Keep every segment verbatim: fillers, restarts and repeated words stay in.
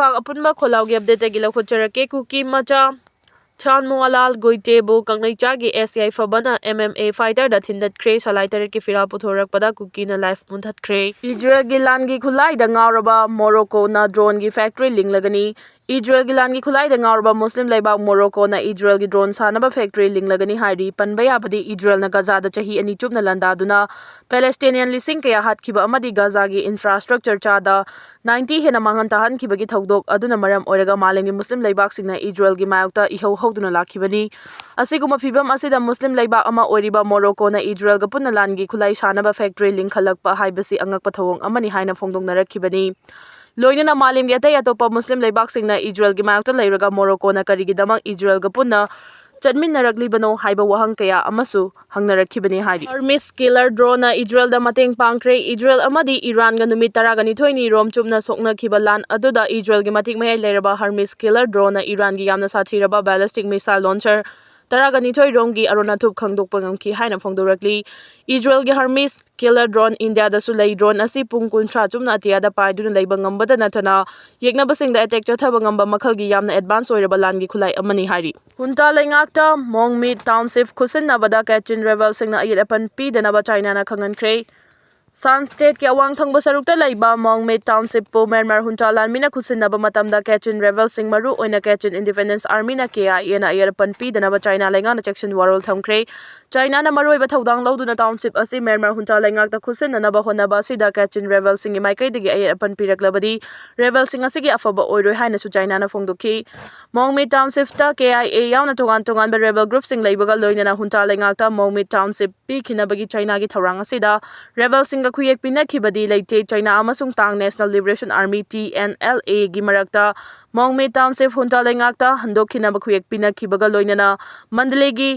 ꯄꯥꯛ ꯑꯄꯨꯟꯕ ꯈꯣꯜꯂꯥꯎꯒꯤ ꯑꯞꯗꯦꯠꯇꯒꯤ ꯂꯧꯈꯠꯆꯔꯛꯀꯦ꯫ ꯀꯨꯀꯤ ꯃꯆꯥ ꯆꯥꯟꯃꯨꯉꯥꯂꯥꯜ ꯒꯣꯏꯇꯦꯕꯨ ꯀꯪꯂꯩꯆꯥꯒꯤ ꯑꯦꯁ A I ꯐꯕꯅ M M A ꯐꯥꯏꯇꯔꯗ ꯊꯤꯟꯗꯠꯈ꯭ꯔꯦ꯫ ꯁꯂꯥꯏ ꯇꯔꯦꯠꯀꯤ ꯐꯤꯔꯥꯜ ꯄꯨꯊꯣꯔꯛꯄꯗ ꯀꯨꯀꯤꯅ ꯂꯥꯏꯐ ꯃꯨꯟꯊꯠꯈ꯭ꯔꯦ꯫ ꯏꯖꯔꯦꯜꯒꯤ ꯂꯥꯟꯒꯤ ꯈꯨꯠꯂꯥꯏꯗ ꯉꯥꯎꯔꯕ ꯃꯣꯔꯣꯀꯣꯅ ꯗ꯭ꯔꯣꯟꯒꯤ ꯐꯦꯛꯇꯔꯤ ꯂꯤꯡꯂꯒꯅꯤ꯫ ꯏꯖꯔꯦꯜꯒꯤ ꯂꯥꯟꯒꯤ ꯈꯨꯠꯂꯥꯏꯗ ꯉꯥꯎꯔꯕ ꯃꯨꯁꯂꯤꯝ ꯂꯩꯕꯥꯛ ꯃꯣꯔꯣꯀꯣꯅ ꯏꯖꯔꯦꯜꯒꯤ ꯗ꯭ꯔꯣꯟ ꯁꯥꯅꯕ ꯐꯦꯛꯇꯔꯤ ꯂꯤꯡꯂꯒꯅꯤ ꯍꯥꯏꯔꯤ꯫ ꯄꯟꯕ ꯌꯥꯕꯗꯤ ꯏꯖꯔꯦꯜꯅ ꯒꯖꯥꯗ ꯆꯍꯤ ꯑꯅꯤ ꯆꯨꯞꯅ ꯂꯥꯟꯗꯥꯗꯨꯅ ꯄꯦꯂꯦꯁꯇꯤꯅꯤꯌꯟ ꯂꯤꯁꯤꯡ ꯀꯌꯥ ꯍꯥꯠꯈꯤꯕ ꯑꯃꯗꯤ ꯒꯖꯥꯒꯤ ꯏꯟꯐ꯭ꯔꯥꯁꯇ꯭ꯔꯛꯆꯔ ꯆꯥꯗ ꯅꯥꯏꯟꯇꯤ ꯍꯦꯟꯅ ꯃꯥꯡꯍꯟ ꯇꯥꯍꯟꯈꯤꯕꯒꯤ ꯊꯧꯗꯣꯛ ꯑꯗꯨꯅ ꯃꯔꯝ ꯑꯣꯏꯔꯒ ꯃꯥꯂꯦꯝꯒꯤ ꯃꯨꯁꯂꯤꯝ ꯂꯩꯕꯥꯛꯁꯤꯡꯅ ꯏꯖꯔꯦꯜꯒꯤ ꯃꯥꯌꯣꯛꯇ ꯏꯍꯧ ꯍꯧꯗꯨꯅ ꯂꯥꯛꯈꯤꯕꯅꯤ꯫ ꯑꯁꯤꯒꯨꯝꯕ ꯐꯤꯚꯝ ꯑꯁꯤꯗ ꯃꯨꯁꯂꯤꯝ ꯂꯩꯕꯥꯛ ꯑꯃ ꯑꯣꯏꯔꯤꯕ ꯃꯣꯔꯣꯀꯣꯅ ꯏꯖꯔꯦꯜꯒ ꯄꯨꯟꯅ ꯂꯥꯟꯒꯤ ꯈꯨꯠꯂꯥꯏ ꯁꯥꯅꯕ ꯐꯦꯛꯇꯔꯤ ꯂꯤꯡꯈꯠꯂꯛꯄ ꯍꯥꯏꯕꯁꯤ ꯑꯉꯛꯄ ꯊꯧꯑꯣꯡ ꯑꯃꯅꯤ ꯍꯥꯏꯅ ꯐꯣꯡꯗꯣꯛꯅꯔꯛꯈꯤꯕꯅꯤ꯫ ꯂꯣꯏꯅꯅ ꯃꯥꯂꯦꯝꯒꯤ ꯑꯇꯩ ꯑꯇꯣꯞꯄ ꯃꯨꯁꯂꯤꯝ ꯂꯩꯕꯥꯛꯁꯤꯡꯅ ꯏꯖꯔꯦꯜꯒꯤ ꯃꯥꯌꯣꯛꯇ ꯂꯩꯔꯒ ꯃꯣꯔꯣꯀꯣꯅ ꯀꯔꯤꯒꯤꯗꯃꯛ ꯏꯖꯔꯦꯜꯒ ꯄꯨꯟꯅ ꯆꯠꯃꯤꯟꯅꯔꯛꯂꯤꯕꯅꯣ ꯍꯥꯏꯕ ꯋꯥꯍꯪ ꯀꯌꯥ ꯑꯃꯁꯨ ꯍꯪꯅꯔꯛꯈꯤꯕꯅꯤ ꯍꯥꯏꯔꯤ꯫ ꯍꯔꯃꯤꯁ ꯀꯤꯂꯔ ꯗ꯭ꯔꯣꯟꯅ ꯏꯖꯔꯦꯜꯗ ꯃꯇꯦꯡ ꯄꯥꯡꯈ꯭ꯔꯦ꯫ ꯏꯖꯔꯦꯜ ꯑꯃꯗꯤ ꯏꯔꯥꯟꯒ ꯅꯨꯃꯤꯠ ꯇꯔꯥꯒ ꯅꯤꯊꯣꯏꯅꯤ ꯔꯣꯝ ꯆꯨꯞꯅ ꯁꯣꯛꯅꯈꯤꯕ ꯂꯥꯟ ꯑꯗꯨꯗ ꯏꯖꯔꯦꯜꯒꯤ ꯃꯇꯤꯛ ꯃꯌꯥꯏ ꯂꯩꯔꯕ ꯍꯔꯃꯤꯁ ꯀꯤꯂꯔ ꯗ꯭ꯔꯣꯟꯅ ꯏꯔꯥꯟꯒꯤ ꯌꯥꯝꯅ ꯁꯥꯊꯤꯔꯕ ꯕꯦꯂꯤꯁꯇꯤꯛ ꯃꯤꯁꯥꯏꯜ ꯂꯣꯟꯆꯔ ꯇꯔꯥꯒ ꯅꯤꯊꯣꯏ ꯔꯣꯝꯒꯤ ꯑꯔꯣꯟ ꯑꯊꯨꯞ ꯈꯪꯗꯣꯛꯄ ꯉꯝꯈꯤ ꯍꯥꯏꯅ ꯐꯣꯡꯗꯣꯔꯛꯂꯤ꯫ ꯏꯖꯔꯦꯜꯒꯤ ꯍꯔꯃꯤꯁ ꯀꯤꯂꯔ ꯗ꯭ꯔꯣꯟ ꯏꯟꯗꯤꯌꯥꯗꯁꯨ ꯂꯩ꯫ ꯗ꯭ꯔꯣꯟ ꯑꯁꯤ ꯄꯨꯡ ꯀꯨꯟꯊ꯭ꯔꯥ ꯆꯨꯞꯅ ꯑꯇꯤꯌꯥꯗ ꯄꯥꯏꯗꯨꯅ ꯂꯩꯕ ꯉꯝꯕꯗ ꯅꯠꯇꯅ ꯌꯦꯛꯅꯕꯁꯤꯡꯗ ꯑꯦꯇꯦꯛ ꯆꯠꯊꯕ ꯉꯝꯕ ꯃꯈꯜꯒꯤ ꯌꯥꯝꯅ ꯑꯦꯗꯚꯥꯟꯁ ꯑꯣꯏꯔꯕ ꯂꯥꯟꯒꯤ ꯈꯨꯠꯂꯥꯏ ꯑꯃꯅꯤ ꯍꯥꯏꯔꯤ꯫ ꯍꯨꯟꯇꯥ ꯂꯩꯉꯥꯛꯇ ꯃꯣꯡꯃꯤꯠ ꯇꯥꯎꯟꯁꯤꯞ ꯈꯨꯠꯁꯤꯟꯅꯕꯗ ꯀꯦꯆꯤꯟ ꯔꯦꯕꯦꯜꯁꯤꯡꯅ ꯑꯌꯦꯠ ꯑꯄꯟ ꯄꯤꯗꯅꯕ ꯆꯥꯏꯅꯥꯅ ꯈꯪꯍꯟꯈ꯭ꯔꯦ꯫ ꯁꯥꯟ ꯁ꯭ꯇꯦꯠꯀꯤ ꯑꯋꯥꯡ ꯊꯪꯕ ꯁꯔꯨꯛꯇ ꯂꯩꯕ ꯃꯣꯡꯃꯤꯠ ꯇꯥꯎꯟꯁꯤꯞꯄꯨ ꯃ꯭ꯌꯥꯟꯃꯥꯔ ꯍꯨꯟꯇꯥ ꯂꯥꯟꯃꯤꯅ ꯈꯨꯠꯁꯤꯟꯅꯕ ꯃꯇꯝꯗ ꯀꯦꯆꯤꯟ ꯔꯦꯕꯦꯜꯁꯤꯡ, ꯃꯔꯨ ꯑꯣꯏꯅ ꯀꯦꯆꯤꯟ ꯏꯟꯗꯤꯄꯦꯟꯗꯦꯟꯁ ꯑꯥꯔꯃꯤꯅ, ꯀꯦ ꯑꯥꯏ ꯑꯦꯅ ꯑꯌꯦꯠ ꯑꯄꯟ ꯄꯤꯗꯅꯕ ꯆꯥꯏꯅꯥ ꯂꯩꯉꯥꯛꯅ ꯆꯦꯛꯁꯤꯟ ꯋꯥꯔꯣꯜ ꯊꯝꯈ꯭ꯔꯦ꯫ ꯆꯥꯏꯅꯥꯅ ꯃꯔꯨꯑꯣꯏꯕ ꯊꯧꯗꯥꯡ ꯂꯧꯗꯨꯅ ꯇꯥꯎꯟꯁꯤꯞ ꯑꯁꯤ ꯃ꯭ꯌꯥꯟꯃꯥꯔ ꯍꯨꯟꯇꯥ ꯂꯩꯉꯥꯛꯇ ꯈꯨꯠꯁꯤꯟꯅꯅꯕ ꯍꯣꯠꯅꯕ ꯑꯁꯤꯗ ꯀꯦꯆꯤꯟ ꯔꯦꯕꯦꯜꯁꯤꯡꯒꯤ ꯃꯥꯏꯀꯩꯗꯒꯤ ꯑꯌꯦꯠ ꯑꯄꯟ ꯄꯤꯔꯛꯂꯕꯗꯤ ꯔꯦꯕꯦꯜꯁꯤꯡ ꯑꯁꯤꯒꯤ ꯑꯐꯕ ꯑꯣꯏꯔꯣꯏ ꯍꯥꯏꯅꯁꯨ ꯆꯥꯏꯅꯥꯅ ꯐꯣꯡꯗꯣꯛꯈꯤ꯫ ꯃꯣꯡꯃꯤꯠ ꯇꯥꯎꯟꯁꯤꯞꯇ ꯀꯦ ꯑꯥꯏ ꯑꯦ ꯌꯥꯎꯅ ꯇꯣꯉꯥꯟ ꯇꯣꯉꯥꯟꯕ ꯔꯦꯕꯦꯜ ꯒ꯭ꯔꯨꯞꯁꯤꯡ ꯂꯩꯕꯒ ꯂꯣꯏꯅꯅ ꯍꯨꯟꯇꯥ ꯂꯩꯉꯥꯛꯇ ꯃꯣꯡꯃꯤꯠ ꯇꯥꯎꯟꯁꯤꯞ ꯄꯤꯈꯤꯅꯕꯒꯤ ꯆꯥꯏꯅꯥꯒꯤ ꯊꯧꯔꯥꯡ ꯑꯁꯤꯗ ꯔꯦꯕꯦꯜꯁꯤꯡꯒ ꯈꯨꯌꯦꯛ ꯄꯤꯅꯈꯤꯕꯗꯤ ꯂꯩꯇꯦ꯫ ꯆꯥꯏꯅꯥ ꯑꯃꯁꯨꯡ ꯇꯥꯡ national liberation army, T N L ꯑꯦꯒꯤ ꯃꯔꯛꯇ ꯃꯣꯡꯃꯤꯠ ꯇꯥꯎꯟꯁꯤꯞ ꯍꯨꯟꯇꯥ ꯂꯩꯉꯥꯛꯇ ꯍꯟꯗꯣꯛꯈꯤꯅꯕ ꯈꯨꯌꯦꯛ ꯄꯤꯅꯈꯤꯕꯒ ꯂꯣꯏꯅꯅ ꯃꯟꯗꯂꯦꯒꯤ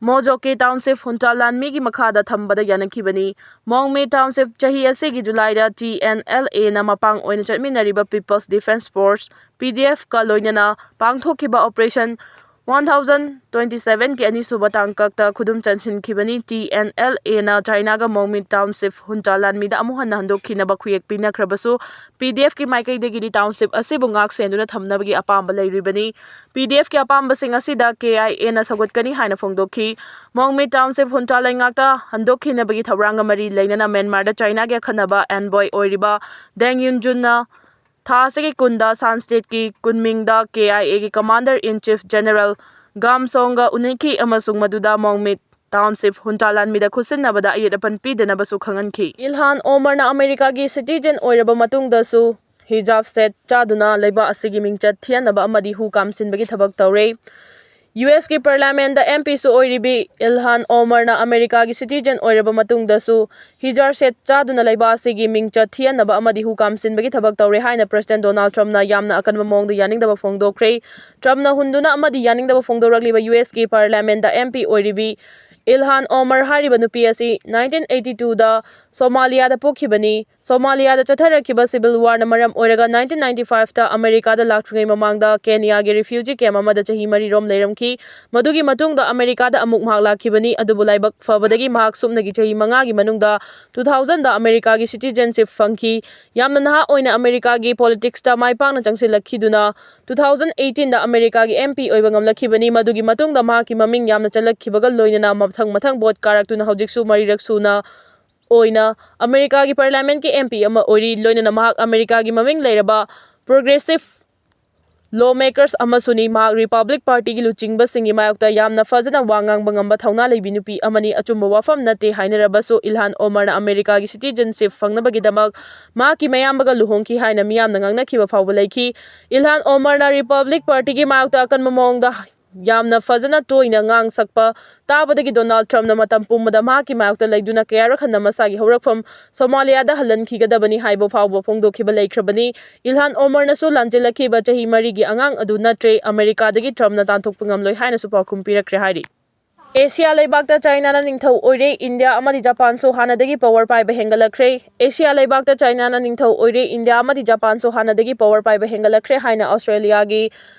ꯃꯣꯖꯣꯀꯦ ꯇꯥꯎꯟꯁꯤꯞ ꯍꯨꯟꯇꯥ ꯂꯥꯟꯃꯤꯒꯤ ꯃꯈꯥꯗ ꯊꯝꯕꯗ ꯌꯥꯅꯈꯤꯕꯅꯤ꯫ ꯃꯣꯡꯃꯤꯠ ꯇꯥꯎꯟꯁꯤꯞ ꯆꯍꯤ ꯑꯁꯤꯒꯤ ꯖꯨꯂꯥꯏꯗ ꯇꯤ ꯑꯦꯟ ꯑꯦꯜ ꯑꯦꯅ ꯃꯄꯥꯡ ꯑꯣꯏꯅ ꯆꯠꯃꯤꯟꯅꯔꯤꯕ ꯄꯤꯄꯜꯁ ꯗꯤꯐꯦꯟꯁ ꯐꯣꯔꯁ, ꯄꯤ ꯗꯤ ꯑꯦꯐꯀ ꯂꯣꯏꯅꯅ ꯄꯥꯡꯊꯣꯛꯈꯤꯕ ꯑꯣꯄꯔꯦꯁꯟ ꯋꯥꯟ ꯊꯥꯎꯖꯟ ꯇ꯭ꯋꯦꯟꯇꯤ ꯁꯚꯦꯟꯒꯤ ꯑꯅꯤꯁꯨꯕ ꯇꯥꯡꯀꯛꯇ ꯈꯨꯗꯨꯝ ꯆꯟꯁꯤꯟꯈꯤꯕꯅꯤ꯫ ꯇꯤ ꯑꯦꯟ ꯑꯦꯜ ꯑꯦꯅ ꯆꯥꯏꯅꯥꯒ ꯃꯣꯡꯃꯤꯠ ꯇꯥꯎꯟꯁꯤꯞ ꯍꯨꯟꯇ꯭ꯔꯥ ꯂꯥꯟꯃꯤꯗ ꯑꯃꯨꯛ ꯍꯟꯅ ꯍꯟꯗꯣꯛꯈꯤꯅꯕ ꯈꯨꯌꯦꯛ ꯄꯤꯅꯈ꯭ꯔꯕꯁꯨ, ꯄꯤ ꯗꯤ ꯑꯦꯐꯀꯤ ꯃꯥꯏꯀꯩꯗꯒꯤꯗꯤ ꯇꯥꯎꯟꯁꯤꯞ ꯑꯁꯤꯕꯨ ꯉꯥꯛ ꯁꯦꯟꯗꯨꯅ ꯊꯝꯅꯕꯒꯤ ꯑꯄꯥꯝꯕ ꯂꯩꯔꯤꯕꯅꯤ꯫ ꯄꯤ ꯗꯤ ꯑꯦꯐꯀꯤ ꯑꯄꯥꯝꯕꯁꯤꯡ ꯑꯁꯤꯗ ꯀꯦ ꯑꯥꯏ ꯑꯦꯅ ꯁꯧꯒꯠꯀꯅꯤ ꯍꯥꯏꯅ ꯐꯣꯡꯗꯣꯛꯈꯤ꯫ ꯃꯣꯡꯃꯤꯠ ꯇꯥꯎꯟꯁꯤꯞ ꯍꯨꯟꯇ꯭ꯔꯥ ꯂꯩꯉꯥꯛꯇ ꯍꯟꯗꯣꯛꯈꯤꯅꯕꯒꯤ ꯊꯧꯔꯥꯡꯒ ꯃꯔꯤ ꯂꯩꯅꯅ ꯃ꯭ꯌꯥꯟꯃꯥꯔꯗ ꯆꯥꯏꯅꯥꯒꯤ ꯑꯈꯟꯅꯕ ꯑꯦꯟꯚꯣꯏ ꯑꯣꯏꯔꯤꯕ ꯗꯦꯡ ꯌꯨꯟꯖꯨꯟꯅ ꯊꯥ ꯑꯁꯤꯒꯤ ꯀꯨꯟꯗ ꯁꯥꯟ ꯁ꯭ꯇꯦꯠꯀꯤ ꯀꯨꯟꯃꯤꯡꯗ ꯀꯦ ꯑꯥꯏ ꯑꯦꯒꯤ ꯀꯃꯥꯟꯗꯔ ꯏꯟ ꯆꯤꯐ ꯖꯦꯅꯔꯦꯜ ꯒꯥꯝ ꯁꯣꯡꯒ ꯎꯅꯈꯤ ꯑꯃꯁꯨꯡ ꯃꯗꯨꯗ ꯃꯣꯡꯃꯤꯠ ꯇꯥꯎꯟꯁꯤꯞ ꯍꯨꯟꯇ꯭ꯔꯥ ꯂꯥꯟꯃꯤꯗ ꯈꯨꯠꯁꯤꯟꯅꯕꯗ ꯑꯌꯦꯠ ꯑꯄꯟ ꯄꯤꯗꯅꯕꯁꯨ ꯈꯪꯍꯟꯈꯤ꯫ ꯏꯜꯍꯥꯟ ꯑꯣꯃꯔꯅ ꯑꯃꯦꯔꯤꯀꯥꯒꯤ ꯁꯤꯇꯤꯖꯦꯟ ꯑꯣꯏꯔꯕ ꯃꯇꯨꯡꯗꯁꯨ ꯍꯤꯖꯥꯕ ꯁꯦꯠ ꯆꯥꯗꯨꯅ ꯂꯩꯕꯥꯛ ꯑꯁꯤꯒꯤ ꯃꯤꯡꯆꯠ ꯊꯤꯍꯟꯅꯕ ꯑꯃꯗꯤ ꯍꯨ ꯀꯥꯝꯁꯤꯟꯕꯒꯤ ꯊꯕꯛ ꯇꯧꯔꯦ꯫ ꯌꯨ ꯑꯦꯁꯀꯤ ꯄꯥꯔꯂꯤꯌꯥꯃꯦꯟꯗ ꯑꯦꯝ ꯄꯤꯁꯨ ꯑꯣꯏꯔꯤꯕꯤ ꯏꯜꯍꯥꯟ ꯑꯣꯃꯔꯅ ꯑꯃꯦꯔꯤꯀꯥꯒꯤ ꯁꯤꯇꯤꯖꯦꯟ ꯑꯣꯏꯔꯕ ꯃꯇꯨꯡꯗꯁꯨ ꯍꯤꯖꯥꯕ ꯁꯦꯠ ꯆꯥꯗꯨꯅ ꯂꯩꯕꯥꯛ ꯑꯁꯤꯒꯤ ꯃꯤꯡꯆꯠ ꯊꯤꯍꯟꯅꯕ ꯑꯃꯗꯤ ꯍꯨ ꯀꯥꯝꯁꯤꯟꯕꯒꯤ ꯊꯕꯛ ꯇꯧꯔꯦ ꯍꯥꯏꯅ ꯄ꯭ꯔꯁꯤꯗꯦꯟ ꯗꯣꯅꯥꯜꯗ ꯇ꯭ꯔꯝꯞꯅ ꯌꯥꯝꯅ ꯑꯀꯟꯕ ꯃꯑꯣꯡꯗ ꯌꯥꯅꯤꯡꯗꯕ ꯐꯣꯡꯗꯣꯛꯈ꯭ꯔꯦ꯫ ꯇ꯭ꯔꯝꯞꯅ ꯍꯨꯟꯗꯨꯅ ꯑꯃꯗꯤ ꯌꯥꯅꯤꯡꯗꯕ ꯐꯣꯡꯗꯣꯔꯛꯂꯤꯕ ꯌꯨ ꯑꯦꯁꯀꯤ ꯄꯥꯔꯂꯤꯌꯥꯃꯦꯟꯗ ꯑꯦꯝ ꯄꯤ ꯑꯣꯏꯔꯤꯕꯤ ꯏꯜꯍꯥꯟ ꯑꯣꯃꯔ ꯍꯥꯏꯔꯤꯕ ꯅꯨꯄꯤ ꯑꯁꯤ ꯅꯥꯏꯟꯇꯤꯟ ꯑꯩꯠꯇꯤ ꯇꯨꯗ ꯁꯣꯃꯥꯂꯤꯌꯥꯗ ꯄꯣꯛꯈꯤꯕꯅꯤ꯫ ꯁꯣꯃꯥꯂꯤꯌꯥꯗ ꯆꯠꯊꯔꯛꯈꯤꯕ ꯁꯤꯚꯤꯜ ꯋꯥꯔꯅ ꯃꯔꯝ ꯑꯣꯏꯔꯒ ꯅꯥꯏꯟꯇꯤꯟ ꯅꯥꯏꯟꯇꯤ ꯐꯥꯏꯚꯇ ꯑꯃꯦꯔꯤꯀꯥꯗ ꯂꯥꯛꯇ꯭ꯔꯤꯉꯩ ꯃꯃꯥꯡꯗ ꯀꯦꯅꯤꯌꯥꯒꯤ ꯔꯤꯐ꯭ꯌꯨꯖꯤ ꯀꯦꯝꯞ ꯑꯃꯗ ꯆꯍꯤ ꯃꯔꯤꯔꯣꯝ ꯂꯩꯔꯝꯈꯤ꯫ ꯃꯗꯨꯒꯤ ꯃꯇꯨꯡꯗ ꯑꯃꯦꯔꯤꯀꯥꯗ ꯑꯃꯨꯛ ꯃꯍꯥꯛ ꯂꯥꯛꯈꯤꯕꯅꯤ꯫ ꯑꯗꯨꯕꯨ ꯂꯥꯏꯕꯛ ꯐꯕꯗꯒꯤ ꯃꯍꯥꯛ ꯁꯨꯞꯅꯒꯤ ꯆꯍꯤ ꯃꯉꯥꯒꯤ ꯃꯅꯨꯡꯗ ꯇꯨ ꯊꯥꯎꯖꯟꯗ ꯑꯃꯦꯔꯤꯀꯥꯒꯤ ꯁꯤꯇꯤꯖꯦꯟꯁꯤꯞ ꯐꯪꯈꯤ꯫ ꯌꯥꯝꯅ ꯅꯍꯥ ꯑꯣꯏꯅ ꯑꯃꯦꯔꯤꯀꯥꯒꯤ ꯄꯣꯂꯤꯇꯤꯛꯁꯇ ꯃꯥꯏ ꯄꯥꯛꯅ ꯆꯪꯁꯤꯜꯂꯛꯈꯤꯗꯨꯅ ꯇꯨ ꯊꯥꯎꯖꯟ ꯑꯩꯠꯇꯤꯟꯗ ꯑꯃꯦꯔꯤꯀꯥꯒꯤ ꯑꯦꯝ ꯄꯤ ꯑꯣꯏꯕ ꯉꯝꯂꯛꯈꯤꯕꯅꯤ꯫ ꯃꯗꯨꯒꯤ ꯃꯇꯨꯡꯗ ꯃꯍꯥꯛꯀꯤ ꯃꯃꯤꯡ ꯌꯥꯝꯅ ꯆꯜꯂꯛꯈꯤꯕꯒ ꯂꯣꯏꯅꯅ ꯃꯊꯪ ꯃꯊꯪ ꯚꯣꯠ ꯀꯥꯔꯛꯇꯨꯅ ꯍꯧꯖꯤꯛꯁꯨ ꯃꯔꯤꯔꯛ ꯁꯨꯅ ꯑꯣꯏꯅ ꯑꯃꯦꯔꯤꯀꯥꯒꯤ ꯄꯥꯔꯂꯤꯌꯥꯃꯦꯟꯠꯀꯤ ꯑꯦꯝ ꯄꯤ ꯑꯃ ꯑꯣꯏꯔꯤ꯫ ꯂꯣꯏꯅꯅ ꯃꯍꯥꯛ ꯑꯃꯦꯔꯤꯀꯥꯒꯤ ꯃꯃꯤꯡ ꯂꯩꯔꯕ ꯄ꯭ꯔꯣꯒ꯭ꯔꯦꯁꯤꯚ ꯂꯣ ꯃꯦꯀꯔꯁ ꯑꯃꯁꯨꯅꯤ꯫ ꯃꯍꯥꯛ ꯔꯤꯄꯕ꯭ꯂꯤꯛ ꯄꯥꯔꯇꯤꯒꯤ ꯂꯨꯆꯤꯡꯕꯁꯤꯡꯒꯤ ꯃꯥꯌꯣꯛꯇ ꯌꯥꯝꯅ ꯐꯖꯅ ꯋꯥ ꯉꯥꯡꯕ ꯉꯝꯕ ꯊꯧꯅꯥ ꯂꯩꯕꯤ ꯅꯨꯄꯤ ꯑꯃꯅꯤ꯫ ꯑꯆꯨꯝꯕ ꯋꯥꯐꯝ ꯅꯠꯇꯦ ꯍꯥꯏꯅꯔꯕꯁꯨ, ꯏꯜꯍꯥꯟ ꯑꯣꯃꯔꯅ ꯑꯃꯦꯔꯤꯀꯥꯒꯤ ꯁꯤꯇꯤꯖꯦꯟꯁꯤꯞ ꯐꯪꯅꯕꯒꯤꯗꯃꯛ ꯃꯍꯥꯛꯀꯤ ꯃꯌꯥꯝꯕꯒ ꯂꯨꯍꯣꯡꯈꯤ ꯍꯥꯏꯅ ꯃꯤꯌꯥꯝꯅ ꯉꯥꯡꯅꯈꯤꯕ ꯐꯥꯎꯕ ꯂꯩꯈꯤ꯫ ꯏꯜꯍꯥꯟ ꯑꯣꯃꯔꯅ ꯔꯤꯄꯕ꯭ꯂꯤꯛ ꯄꯥꯔꯇꯤꯒꯤ ꯃꯥꯌꯣꯛꯇ ꯑꯀꯟꯕ ꯃꯑꯣꯡꯗ ꯌꯥꯝꯅ ꯐꯖꯅ ꯇꯣꯏꯅ ꯉꯥꯡ ꯁꯛꯄ ꯇꯥꯕꯗꯒꯤ ꯗꯣꯅꯥꯜꯗ ꯇ꯭ꯔꯝꯞꯅ ꯃꯇꯝ ꯄꯨꯝꯕꯗ ꯃꯍꯥꯛꯀꯤ ꯃꯥꯌꯣꯛꯇ ꯂꯩꯗꯨꯅ ꯀꯌꯥꯔꯛ ꯍꯟꯅ ꯃꯁꯥꯒꯤ ꯍꯧꯔꯛꯐꯝ ꯁꯣꯃꯥꯂꯤꯌꯥꯗ ꯍꯜꯍꯟꯈꯤꯒꯗꯕꯅꯤ ꯍꯥꯏꯕ ꯐꯥꯎꯕ ꯐꯣꯡꯗꯣꯛꯈꯤꯕ ꯂꯩꯈ꯭ꯔꯕꯅꯤ꯫ ꯏꯜꯍꯥꯟ ꯑꯣꯃꯔꯅꯁꯨ ꯂꯥꯟꯖꯦꯜꯂꯛꯈꯤꯕ ꯆꯍꯤ ꯃꯔꯤꯒꯤ ꯑꯉꯥꯡ ꯑꯗꯨ ꯅꯠꯇ꯭ꯔꯦ꯫ ꯑꯃꯦꯔꯤꯀꯥꯗꯒꯤ ꯇ꯭ꯔꯝꯞꯅ ꯇꯥꯟꯊꯣꯛꯄ ꯉꯝꯂꯣꯏ ꯍꯥꯏꯅꯁꯨ ꯄꯥꯎꯈꯨꯝ ꯄꯤꯔꯛꯈ꯭ꯔꯦ ꯍꯥꯏꯔꯤ꯫ ꯑꯦꯁꯤꯌꯥ ꯂꯩꯕꯥꯛꯇ ꯆꯥꯏꯅꯥꯅ ꯅꯤꯡꯊꯧ ꯑꯣꯏꯔꯦ꯫ ꯏꯟꯗꯤꯌꯥ ꯑꯃꯗꯤ ꯖꯄꯥꯟꯁꯨ ꯍꯥꯟꯅꯗꯒꯤ ꯄꯋꯥꯔ ꯄꯥꯏꯕ ꯍꯦꯟꯒꯠꯂꯛꯈ꯭ꯔꯦ꯫ ꯑꯦꯁꯤꯌꯥ ꯂꯩꯕꯥꯛꯇ ꯆꯥꯏꯅꯥꯅ ꯅꯤꯡꯊꯧ ꯑꯣꯏꯔꯦ꯫ ꯏꯟꯗꯤꯌꯥ ꯑꯃꯗꯤ ꯖꯄꯥꯟꯁꯨ ꯍꯥꯟꯅꯗꯒꯤ ꯄꯋꯥꯔ ꯄꯥꯏꯕ ꯍꯦꯟꯒꯠꯂꯛꯈ꯭ꯔꯦ ꯍꯥꯏꯅ ꯑꯣꯁꯇ꯭ꯔꯦꯂꯤꯌꯥꯒꯤ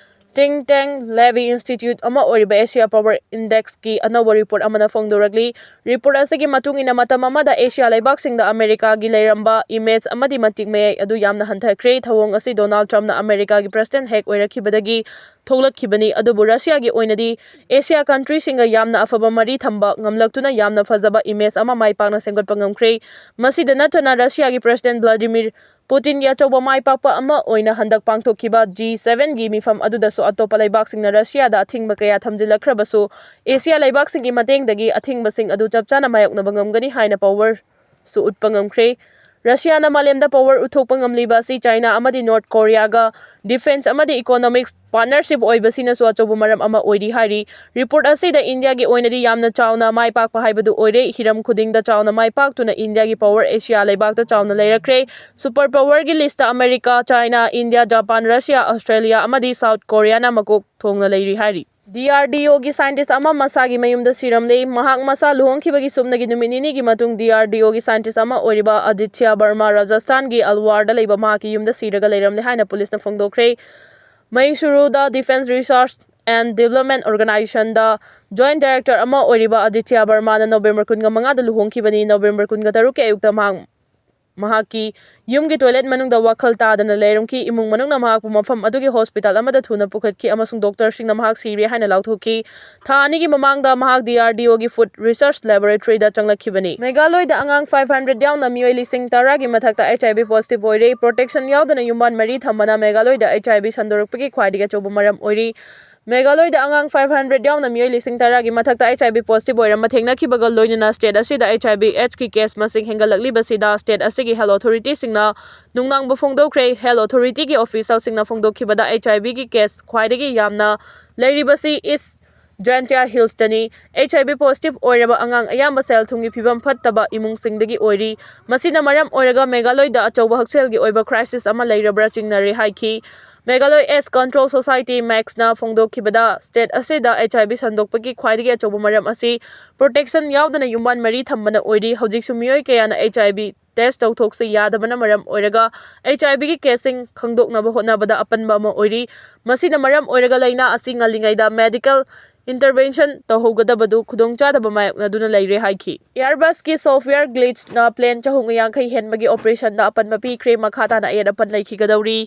Think tank Levy Institute ꯑꯃ ꯑꯣꯏꯔꯤꯕ Asia Power Indexꯀꯤ ꯑꯅꯧꯕ report ꯑꯃꯅ ꯐꯣꯡꯗꯣꯔꯛꯂꯤ꯫ Report ꯑꯁꯤꯒꯤ ꯃꯇꯨꯡ ꯏꯟꯅ, ꯃꯇꯝ ꯑꯃꯗ ꯑꯦꯁꯤꯌꯥ ꯂꯩꯕꯥꯛꯁꯤꯡꯗ ꯑꯃꯦꯔꯤꯀꯥꯒꯤ ꯂꯩꯔꯝꯕ image ꯑꯃꯗꯤ ꯃꯇꯤꯛ ꯃꯌꯥꯏ ꯑꯗꯨ ꯌꯥꯝꯅ ꯍꯟꯊꯈ꯭ꯔꯦ꯫ ꯊꯧꯑꯣꯡ ꯑꯁꯤ ꯗꯣꯅꯥꯜꯗ ꯇ꯭ꯔꯝꯞꯅ ꯑꯃꯦꯔꯤꯀꯥꯒꯤ president ꯍꯦꯛ ꯑꯣꯏꯔꯛꯈꯤꯕꯗꯒꯤ ꯊꯣꯛꯂꯛꯈꯤꯕꯅꯤ, ꯑꯗꯨꯕꯨ ꯔꯁꯤꯌꯥꯒꯤ ꯑꯣꯏꯅꯗꯤ ꯑꯦꯁꯤꯌꯥ countryꯁꯤꯡꯒ ꯌꯥꯝꯅ ꯑꯐꯕ ꯃꯔꯤ ꯊꯝꯕ ꯉꯝꯂꯛꯇꯨꯅ ꯌꯥꯝꯅ ꯐꯖꯕ image ꯑꯃ ꯃꯥꯏ ꯄꯥꯛꯅ ꯁꯦꯝꯒꯠꯄ ꯉꯝꯈ꯭ꯔꯦ꯫ ꯃꯁꯤꯗ ꯅꯠꯇꯅ, ꯔꯁꯤꯌꯥꯒꯤ president Vladimir Putinꯒꯤ ꯑꯆꯧꯕ ꯃꯥꯏ ꯄꯥꯛꯄ ꯑꯃ ꯑꯣꯏꯅ ꯍꯟꯗꯛ ꯄꯥꯡꯊꯣꯛꯈꯤꯕ G sevenꯒꯤ ꯃꯤꯐꯝ ꯑꯗꯨꯗꯁꯨ ꯑꯇꯣꯞꯄ ꯂꯩꯕꯥꯛꯁꯤꯡꯅ ꯔꯁꯤꯌꯥꯗ ꯑꯊꯤꯡꯕ ꯀꯌꯥ ꯊꯝꯖꯤꯜꯂꯛꯈ꯭ꯔꯕꯁꯨ, ꯑꯦꯁꯤꯌꯥ ꯂꯩꯕꯥꯛꯁꯤꯡꯒꯤ ꯃꯇꯦꯡꯗꯒꯤ ꯑꯊꯤꯡꯕꯁꯤꯡ ꯑꯗꯨ ꯆꯞ ꯆꯥꯅ ꯃꯥꯌꯣꯛꯅꯕ ꯉꯝꯒꯅꯤ ꯍꯥꯏꯅ Powerꯁꯨ ꯎꯠꯄ ꯉꯝꯈ꯭ꯔꯦ꯫ ꯔꯁꯤꯌꯥꯅ ꯃꯥꯂꯦꯝꯗ power ꯎꯠꯊꯣꯛꯄ ꯉꯝꯂꯤꯕ ꯑꯁꯤ ꯆꯥꯏꯅꯥ ꯑꯃꯗꯤ ꯅꯣꯔꯠ ꯀꯣꯔꯤꯌꯥꯒ defence ꯑꯃꯗꯤ economics partnership ꯑꯣꯏꯕꯁꯤꯅꯁꯨ ꯑꯆꯧꯕ ꯃꯔꯝ ꯑꯃ ꯑꯣꯏꯔꯤ ꯍꯥꯏꯔꯤ꯫ Report ꯑꯁꯤꯗ ꯏꯟꯗꯤꯌꯥꯒꯤ ꯑꯣꯏꯅꯗꯤ ꯌꯥꯝꯅ ꯆꯥꯎꯅ ꯃꯥꯏ ꯄꯥꯛꯄ ꯍꯥꯏꯕꯗꯨ ꯑꯣꯏꯔꯦ꯫ ꯍꯤꯔꯝ ꯈꯨꯗꯤꯡꯗ ꯆꯥꯎꯅ ꯃꯥꯏ ꯄꯥꯛꯇꯨꯅ ꯏꯟꯗꯤꯌꯥꯒꯤ power ꯑꯦꯁꯤꯌꯥ ꯂꯩꯕꯥꯛꯇ ꯆꯥꯎꯅ ꯂꯩꯔꯛꯈ꯭ꯔꯦ꯫ Super powerꯒꯤ listꯇ America, China, India, Japan, Russia, Australia ꯑꯃꯗꯤ ꯁꯥꯎꯠ ꯀꯣꯔꯤꯌꯥꯅ ꯃꯀꯣꯛ ꯊꯣꯡꯅ ꯂꯩꯔꯤ ꯍꯥꯏꯔꯤ꯫ DRDOꯒꯤ scientist ꯑꯃ ꯃꯁꯥꯒꯤ ꯃꯌꯨꯝꯗ ꯁꯤꯔꯝꯂꯦ꯫ ꯃꯍꯥꯛ ꯃꯁꯥ ꯂꯨꯍꯣꯡꯈꯤꯕꯒꯤ ꯁꯨꯞꯅꯒꯤ ꯅꯨꯃꯤꯠ ꯅꯤꯅꯤꯒꯤ ꯃꯇꯨꯡ DRDOꯒꯤ scientist ꯑꯃ ꯑꯣꯏꯔꯤꯕ ꯑꯗꯤꯇ꯭ꯌ ꯕꯔꯃꯥ ꯔꯥꯖꯁꯊꯥꯟꯒꯤ ꯑꯜꯋꯥꯔꯗ ꯂꯩꯕ ꯃꯍꯥꯛꯀꯤ ꯌꯨꯝꯗ ꯁꯤꯔꯒ ꯂꯩꯔꯝꯂꯦ ꯍꯥꯏꯅ ꯄꯨꯂꯤꯁꯅ ꯐꯣꯡꯗꯣꯛꯈ꯭ꯔꯦ꯫ ꯃꯩꯁꯨꯔꯨꯗ Defence Research and Development Organizationꯗ joint director ꯑꯃ ꯑꯣꯏꯔꯤꯕ ꯑꯗꯤꯇ꯭ꯌ ꯕꯔꯃꯥꯅ ꯅꯕꯦꯝꯕꯔ ꯀꯨꯟꯃꯉꯥꯗ ꯂꯨꯍꯣꯡꯈꯤꯕꯅꯤ꯫ ꯅꯕꯦꯝꯕꯔ ꯀꯨꯟꯇꯔꯨꯛꯀꯤ ꯑꯌꯨꯛꯇ ꯃꯍꯥꯛ ꯃꯍꯥꯛꯀꯤ ꯌꯨꯝꯒꯤ toilet ꯃꯅꯨꯡꯗ ꯋꯥꯈꯜ ꯇꯥꯗꯅ ꯂꯩꯔꯝꯈꯤ꯫ ꯏꯃꯨꯡ ꯃꯅꯨꯡꯅ ꯃꯍꯥꯛꯄꯨ ꯃꯐꯝ ꯑꯗꯨꯒꯤ hospital ꯑꯃꯗ ꯊꯨꯅ ꯄꯨꯈꯠꯈꯤ ꯑꯃꯁꯨꯡ doctorꯁꯤꯡꯅ ꯃꯍꯥꯛ ꯁꯤꯔꯦ ꯍꯥꯏꯅ ꯂꯥꯎꯊꯣꯛꯈꯤ꯫ ꯊꯥ ꯑꯅꯤꯒꯤ ꯃꯃꯥꯡꯗ ꯃꯍꯥꯛ DRDOꯒꯤ Food Research Laboratoryꯗ ꯆꯪꯂꯛꯈꯤꯕꯅꯤ꯫ ꯃꯦꯘꯥꯂꯣꯏꯗ ꯑꯉꯥꯡ five hundred ꯌꯥꯎꯅ ꯃꯤꯑꯣꯏ ꯂꯤꯁꯤꯡ ꯇꯔꯥꯒꯤ ꯃꯊꯛꯇ HIV positive ꯑꯣꯏꯔꯦ꯫ Protection ꯌꯥꯎꯗꯅ ꯌꯨꯝꯕꯥꯟ ꯃꯔꯤ ꯊꯝꯕꯅ ꯃꯦꯘꯥꯂꯣꯏꯗ HIV ꯁꯟꯗꯣꯔꯛꯄꯒꯤ ꯈ꯭ꯋꯥꯏꯗꯒꯤ ꯑꯆꯧꯕ ꯃꯔꯝ ꯑꯣꯏꯔꯤ꯫ ꯃꯦꯘꯥꯂꯣꯏꯗ ꯑꯉꯥꯡ five hundred ꯌꯥꯎꯅ ꯃꯤꯑꯣꯏ ꯂꯤꯁꯤꯡ ꯇꯔꯥꯒꯤ ꯃꯊꯛꯇ HIV positive ꯑꯣꯏꯔꯝꯕ ꯊꯦꯡꯅꯈꯤꯕꯒ ꯂꯣꯏꯅꯅ state ꯑꯁꯤꯗ HIV AIDS ꯀꯤ case ꯃꯁꯤꯡ ꯍꯦꯟꯒꯠꯂꯛꯂꯤꯕꯁꯤꯗ state ꯑꯁꯤꯒꯤ health authorityꯁꯤꯡꯅ ꯅꯨꯡꯅꯥꯡꯕ ꯐꯣꯡꯗꯣꯛꯈ꯭ꯔꯦ꯫ Health authorityꯒꯤ officialꯁꯤꯡꯅ ꯐꯣꯡꯗꯣꯛꯈꯤꯕꯗ, HIVꯒꯤ case ꯈ꯭ꯋꯥꯏꯗꯒꯤ ꯌꯥꯝꯅ ꯂꯩꯔꯤꯕꯁꯤ East Jaintia Hillsꯇꯅꯤ꯫ HIV positive ꯑꯣꯏꯔꯕ ꯑꯉꯥꯡ ꯑꯌꯥꯝꯕ ꯁꯦꯜ ꯊꯨꯝꯒꯤ ꯐꯤꯕꯝ ꯐꯠꯇꯕ ꯏꯃꯨꯡꯁꯤꯡꯗꯒꯤ ꯑꯣꯏꯔꯤ꯫ ꯃꯁꯤꯅ ꯃꯔꯝ ꯑꯣꯏꯔꯒ ꯃꯦꯘꯥꯂꯣꯏꯗ ꯑꯆꯧꯕ ꯍꯛꯁꯦꯜꯒꯤ ꯑꯣꯏꯕ crisis ꯑꯃ ꯂꯩꯔꯕ꯭ꯔꯥ ꯆꯤꯡꯅꯔꯦ ꯍꯥꯏꯈꯤ꯫ Meghalaya AIDS Control Society, MACSꯅ ꯐꯣꯡꯗꯣꯛꯈꯤꯕꯗ, state ꯑꯁꯤꯗ HIV ꯁꯟꯗꯣꯛꯄꯒꯤ ꯈ꯭ꯋꯥꯏꯗꯒꯤ ꯑꯆꯧꯕ ꯃꯔꯝ ꯑꯁꯤ protection ꯌꯥꯎꯗꯅ ꯌꯨꯝꯕꯥꯟ ꯃꯔꯤ ꯊꯝꯕꯅ ꯑꯣꯏꯔꯤ꯫ ꯍꯧꯖꯤꯛꯁꯨ ꯃꯤꯑꯣꯏ ꯀꯌꯥꯅ HIV test ꯇꯧꯊꯣꯛꯁꯤ ꯌꯥꯗꯕꯅ ꯃꯔꯝ ꯑꯣꯏꯔꯒ H I V ꯒꯤ caseꯁꯤꯡ ꯈꯪꯗꯣꯛꯅꯕ ꯍꯣꯠꯅꯕꯗ ꯑꯄꯟꯕ ꯑꯃ ꯑꯣꯏꯔꯤ꯫ ꯃꯁꯤꯅ ꯃꯔꯝ ꯑꯣꯏꯔꯒ ꯂꯥꯏꯅꯥ ꯑꯁꯤ ꯉꯜꯂꯤꯉꯩꯗ medical intervention ꯇꯧꯍꯧꯒꯗꯕꯗꯨ ꯈꯨꯗꯣꯡꯆꯥꯗꯕ ꯃꯥꯌꯣꯛꯅꯗꯨꯅ ꯂꯩꯔꯦ ꯍꯥꯏꯈꯤ꯫ Airbusꯀꯤ software glitchꯅ plane ꯆꯍꯨꯝꯒ ꯌꯥꯡꯈꯩ ꯍꯦꯟꯕꯒꯤ operationꯗ ꯑꯄꯟꯕ ꯄꯤꯈ꯭ꯔꯦ꯫ ꯃꯈꯥ ꯇꯥꯅ ꯑꯌꯦꯠ ꯑꯄꯟ ꯂꯩꯈꯤꯒꯗꯧꯔꯤ꯫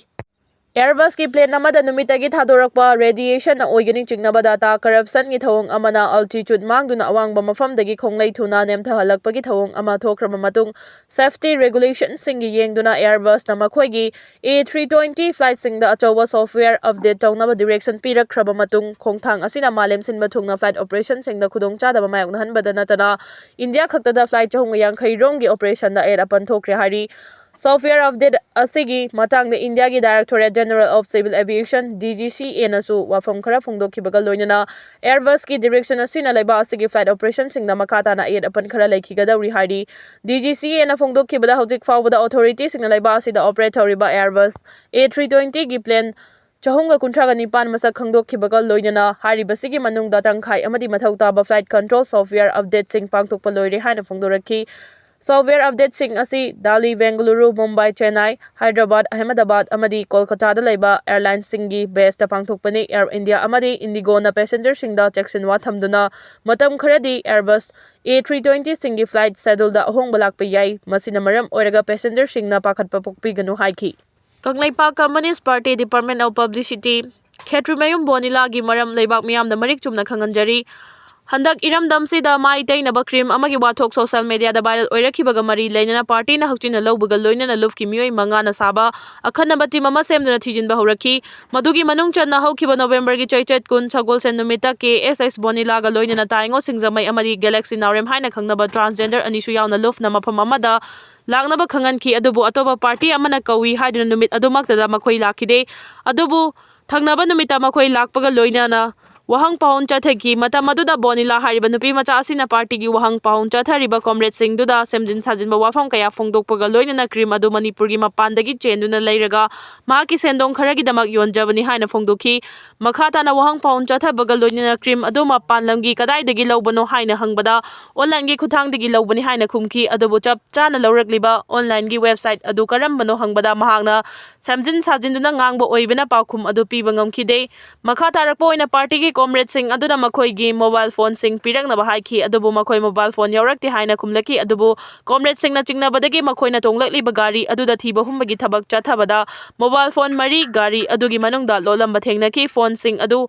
Airbusꯀꯤ plane ꯑꯃꯗ ꯅꯨꯃꯤꯠꯇꯒꯤ ꯊꯥꯗꯣꯔꯛꯄ radiationꯅ ꯑꯣꯏꯒꯅꯤ ꯆꯤꯡꯅꯕ data corruptionꯒꯤ ꯊꯧꯑꯣꯡ ꯑꯃꯅ altitude ꯃꯥꯡꯗꯨꯅ ꯑꯋꯥꯡꯕ ꯃꯐꯝꯗꯒꯤ ꯈꯣꯡꯂꯩ ꯊꯨꯅ ꯅꯦꯝꯊꯍꯜꯂꯛꯄꯒꯤ ꯊꯧꯑꯣꯡ ꯑꯃ ꯊꯣꯛꯈ꯭ꯔꯕ ꯃꯇꯨꯡ, safety regulationꯁꯤꯡꯒꯤ ꯌꯦꯡꯗꯨꯅ Airbusꯅ ꯃꯈꯣꯏꯒꯤ A three twenty flightꯁꯤꯡꯗ ꯑꯆꯧꯕ software update ꯇꯧꯅꯕ direction ꯄꯤꯔꯛꯈ꯭ꯔꯕ ꯃꯇꯨꯡ, ꯈꯣꯡꯊꯥꯡ ꯑꯁꯤꯅ ꯃꯥꯂꯦꯝ ꯁꯤꯟꯕ ꯊꯨꯡꯅ flight operationꯁꯤꯡꯗ ꯈꯨꯗꯣꯡꯆꯥꯗꯕ ꯃꯥꯌꯣꯛꯅꯍꯟꯕꯗ ꯅꯠꯇꯅ, ꯏꯟꯗꯤꯌꯥ ꯈꯛꯇꯗ flight ꯆꯍꯨꯝꯒ ꯌꯥꯡꯈꯩ ꯔꯣꯝꯒꯤ operationꯗ ꯑꯌꯦꯠ ꯑꯄꯟ ꯊꯣꯛꯈ꯭ꯔꯦ ꯍꯥꯏꯔꯤ꯫ Software update ꯑꯁꯤꯒꯤ ꯃꯇꯥꯡꯗ ꯏꯟꯗꯤꯌꯥꯒꯤ Directorate General of Civil Aviation, DGCAꯅꯁꯨ ꯋꯥꯐꯝ ꯈꯔ ꯐꯣꯡꯗꯣꯛꯈꯤꯕꯒ ꯂꯣꯏꯅꯅ Airbusꯀꯤ direction ꯑꯁꯤꯅ ꯂꯩꯕꯥꯛ ꯑꯁꯤꯒꯤ flight operationꯁꯤꯡꯗ ꯃꯈꯥ ꯇꯥꯅ ꯑꯌꯦꯠ ꯑꯄꯟ ꯈꯔ ꯂꯩꯈꯤꯒꯗꯧꯔꯤ ꯍꯥꯏꯔꯤ꯫ DGCAꯅ ꯐꯣꯡꯗꯣꯛꯈꯤꯕꯗ, ꯍꯧꯖꯤꯛ ꯐꯥꯎꯕꯗ authorityꯁꯤꯡꯅ ꯂꯩꯕꯥꯛ ꯑꯁꯤꯗ operate ꯇꯧꯔꯤꯕ Airbus A three twentyꯒꯤ plane ꯆꯍꯨꯝꯒ ꯀꯨꯟꯊ꯭ꯔꯥꯒ ꯅꯤꯄꯥꯟ ꯃꯁꯛ ꯈꯪꯗꯣꯛꯈꯤꯕꯒ ꯂꯣꯏꯅꯅ ꯍꯥꯏꯔꯤꯕꯁꯤꯒꯤ ꯃꯅꯨꯡꯗ ꯇꯪꯈꯥꯏ ꯑꯃꯗꯤ ꯃꯊꯧ ꯇꯥꯕ flight control software updateꯁꯤꯡ ꯄꯥꯡꯊꯣꯛꯄ ꯂꯣꯏꯔꯦ ꯍꯥꯏꯅ ꯐꯣꯡꯗꯣꯔꯛꯈꯤ꯫ Software updateꯁꯤꯡ ꯑꯁꯤ ꯗꯦꯜꯂꯤ, ꯕꯦꯡꯒꯂꯨꯔꯨ, ꯃꯨꯝꯕꯥꯏ, ꯆꯦꯟꯅꯥꯏ, ꯍꯥꯏꯗ꯭ꯔꯕꯥꯗ, ꯑꯍꯃꯦꯗꯕꯥꯗ ꯑꯃꯗꯤ ꯀꯣꯜꯀꯇꯥꯗ ꯂꯩꯕ airlineꯁꯤꯡꯒꯤ baseꯇ ꯄꯥꯡꯊꯣꯛꯄꯅꯤ꯫ Air India ꯑꯃꯗꯤ IndiGoꯅ passengerꯁꯤꯡꯗ ꯆꯦꯛꯁꯤꯟꯋꯥ ꯊꯝꯗꯨꯅ ꯃꯇꯝ ꯈꯔꯗꯤ Airbus A three twentyꯁꯤꯡꯒꯤ flight scheduleꯗ ꯑꯍꯣꯡꯕ ꯂꯥꯛꯄ ꯌꯥꯏ꯫ ꯃꯁꯤꯅ ꯃꯔꯝ ꯑꯣꯏꯔꯒ passengerꯁꯤꯡꯅ ꯄꯥꯈꯠꯄ ꯄꯣꯛꯄꯤꯒꯅꯨ ꯍꯥꯏꯈꯤ꯫ Kangleipak Communist Party Department of Publicity, ꯈꯦꯇ꯭ꯔꯤꯃꯌꯨꯝ ꯕꯣꯅꯤꯂꯥꯒꯤ ꯃꯔꯝ ꯂꯩꯕꯥꯛ ꯃꯤꯌꯥꯝꯗ ꯃꯔꯤꯛ ꯆꯨꯝꯅ ꯈꯪꯍꯟꯖꯔꯤ꯫ ꯍꯟꯗꯛ ꯏꯔꯝꯗꯝꯁꯤꯗ ꯃꯥꯏ ꯇꯩꯅꯕ cream ꯑꯃꯒꯤ ꯋꯥꯊꯣꯛ social mediaꯗ viral ꯑꯣꯏꯔꯛꯈꯤꯕꯒ ꯃꯔꯤ ꯂꯩꯅꯅ partyꯅ ꯍꯛꯆꯤꯟꯅ ꯂꯧꯕꯒ ꯂꯣꯏꯅꯅ ꯂꯨꯞꯀꯤ ꯃꯤꯑꯣꯏ ꯃꯉꯥꯅ ꯁꯥꯕ ꯑꯈꯟꯅꯕ team ꯑꯃ ꯁꯦꯝꯗꯨꯅ ꯊꯤꯖꯤꯟꯕ ꯍꯧꯔꯛꯈꯤ꯫ ꯃꯗꯨꯒꯤ ꯃꯅꯨꯡ ꯆꯟꯅ ꯍꯧꯈꯤꯕ Novemberꯒꯤ ꯆꯩꯆꯠ ꯀꯨꯟ ꯁꯒꯣꯜꯁꯦꯟ ꯅꯨꯃꯤꯠꯇ K S S ꯕꯣꯅꯤꯂꯥꯒ ꯂꯣꯏꯅꯅ ꯇꯥꯏꯉꯣ ꯁꯤꯡꯖꯃꯩ ꯑꯃꯗꯤ Galaxy ꯅꯥꯎꯔꯦꯝ ꯍꯥꯏꯅ ꯈꯪꯅꯕ transgender ꯑꯅꯤꯁꯨ ꯌꯥꯎꯅ ꯂꯨꯞꯅ ꯃꯐꯝ ꯑꯃꯗ ꯂꯥꯛꯅꯕ ꯈꯪꯍꯟꯈꯤ꯫ ꯑꯗꯨꯕꯨ ꯑꯇꯣꯞꯄ party ꯑꯃꯅ ꯀꯧꯏ ꯍꯥꯏꯗꯨꯅ ꯅꯨꯃꯤꯠ ꯑꯗꯨꯃꯛꯇꯗ ꯃꯈꯣꯏ ꯂꯥꯛꯈꯤꯗꯦ꯫ ꯑꯗꯨꯕꯨ ꯊꯪꯅꯕ ꯅꯨꯃꯤꯠꯇ ꯃꯈꯣꯏ ꯂꯥꯛꯄꯒ ꯂꯣꯏꯅꯅ ꯋꯥꯍꯪ ꯄꯥꯎꯍꯨꯟ ꯆꯠꯊꯈꯤ꯫ ꯃꯇꯝ ꯑꯗꯨꯗ ꯕꯣꯅꯤꯂꯥ ꯍꯥꯏꯔꯤꯕ ꯅꯨꯄꯤ ꯃꯆꯥ ꯑꯁꯤꯅ ꯄꯥꯔꯇꯤꯒꯤ ꯋꯥꯍꯪ ꯄꯥꯎꯍꯨꯟ ꯆꯠꯊꯔꯤꯕ ꯀꯣꯝꯔꯦꯗꯁꯤꯡꯗꯨꯗ ꯁꯦꯝꯖꯤꯟ ꯁꯥꯖꯤꯟꯕ ꯋꯥꯐꯝ ꯀꯌꯥ ꯐꯣꯡꯗꯣꯛꯄꯒ ꯂꯣꯏꯅꯅ ꯀ꯭ꯔꯤꯝ ꯑꯗꯨ ꯃꯅꯤꯄꯨꯔꯒꯤ ꯃꯄꯥꯟꯗꯒꯤ ꯆꯦꯟꯗꯨꯅ ꯂꯩꯔꯒ ꯃꯍꯥꯛꯀꯤ ꯁꯦꯟꯗꯣꯡ ꯈꯔꯒꯤꯗꯃꯛ ꯌꯣꯟꯖꯕꯅꯤ ꯍꯥꯏꯅ ꯐꯣꯡꯗꯣꯛꯈꯤ꯫ ꯃꯈꯥ ꯇꯥꯅ ꯋꯥꯍꯪ ꯄꯥꯎꯍꯨꯟ ꯆꯠꯊꯕꯒ ꯂꯣꯏꯅꯅ ꯀ꯭ꯔꯤꯝ ꯑꯗꯨ ꯃꯄꯥꯟ ꯂꯝꯒꯤ ꯀꯗꯥꯏꯗꯒꯤ ꯂꯧꯕꯅꯣ ꯍꯥꯏꯅ ꯍꯪꯕꯗ, ꯑꯣꯟꯂꯥꯏꯟꯒꯤ ꯈꯨꯠꯊꯥꯡꯗꯒꯤ ꯂꯧꯕꯅꯤ ꯍꯥꯏꯅ ꯈꯨꯝꯈꯤ꯫ ꯑꯗꯨꯕꯨ ꯆꯞ ꯆꯥꯅ ꯂꯧꯔꯛꯂꯤꯕ ꯑꯣꯟꯂꯥꯏꯟꯒꯤ ꯋꯦꯕꯁꯥꯏꯠ ꯑꯗꯨ ꯀꯔꯝꯕꯅꯣ ꯍꯪꯕꯗ ꯃꯍꯥꯛꯅ ꯁꯦꯝꯖꯤꯟ ꯁꯥꯖꯤꯟꯗꯨꯅ ꯉꯥꯡꯕ ꯑꯣꯏꯕꯅ ꯄꯥꯎꯈꯨꯝ ꯑꯗꯨ ꯄꯤꯕ ꯉꯝꯈꯤꯗꯦ꯫ ꯃꯈꯥ ꯇꯥꯔꯛꯄ ꯑꯣꯏꯅ ꯄꯥꯔꯇꯤꯒꯤ ꯀꯣꯝꯔꯦꯗꯁꯤꯡ ꯑꯗꯨꯅ ꯃꯈꯣꯏꯒꯤ ꯃꯣꯕꯥꯏꯜ ꯐꯣꯟꯁꯤꯡ ꯄꯤꯔꯛꯅꯕ ꯍꯥꯏꯈꯤ, ꯑꯗꯨꯕꯨ ꯃꯈꯣꯏ ꯃꯣꯕꯥꯏꯜ ꯐꯣꯟ ꯌꯥꯎꯔꯛꯇꯦ ꯍꯥꯏꯅ ꯈꯨꯝꯂꯛꯈꯤ꯫ ꯑꯗꯨꯕꯨ ꯀꯣꯝꯔꯦꯗꯁꯤꯡꯅ ꯆꯤꯡꯅꯕꯗꯒꯤ ꯃꯈꯣꯏꯅ ꯇꯣꯡꯂꯛꯂꯤꯕ ꯒꯥꯔꯤ ꯑꯗꯨꯗ ꯊꯤꯕ ꯍꯨꯝꯕꯒꯤ ꯊꯕꯛ ꯆꯠꯊꯕꯗ ꯃꯣꯕꯥꯏꯜ ꯐꯣꯟ ꯃꯔꯤ ꯒꯥꯔꯤ ꯑꯗꯨꯒꯤ ꯃꯅꯨꯡꯗ ꯂꯣꯠꯂꯝꯕ ꯊꯦꯡꯅꯈꯤ꯫ ꯐꯣꯟꯁꯤꯡ ꯑꯗꯨ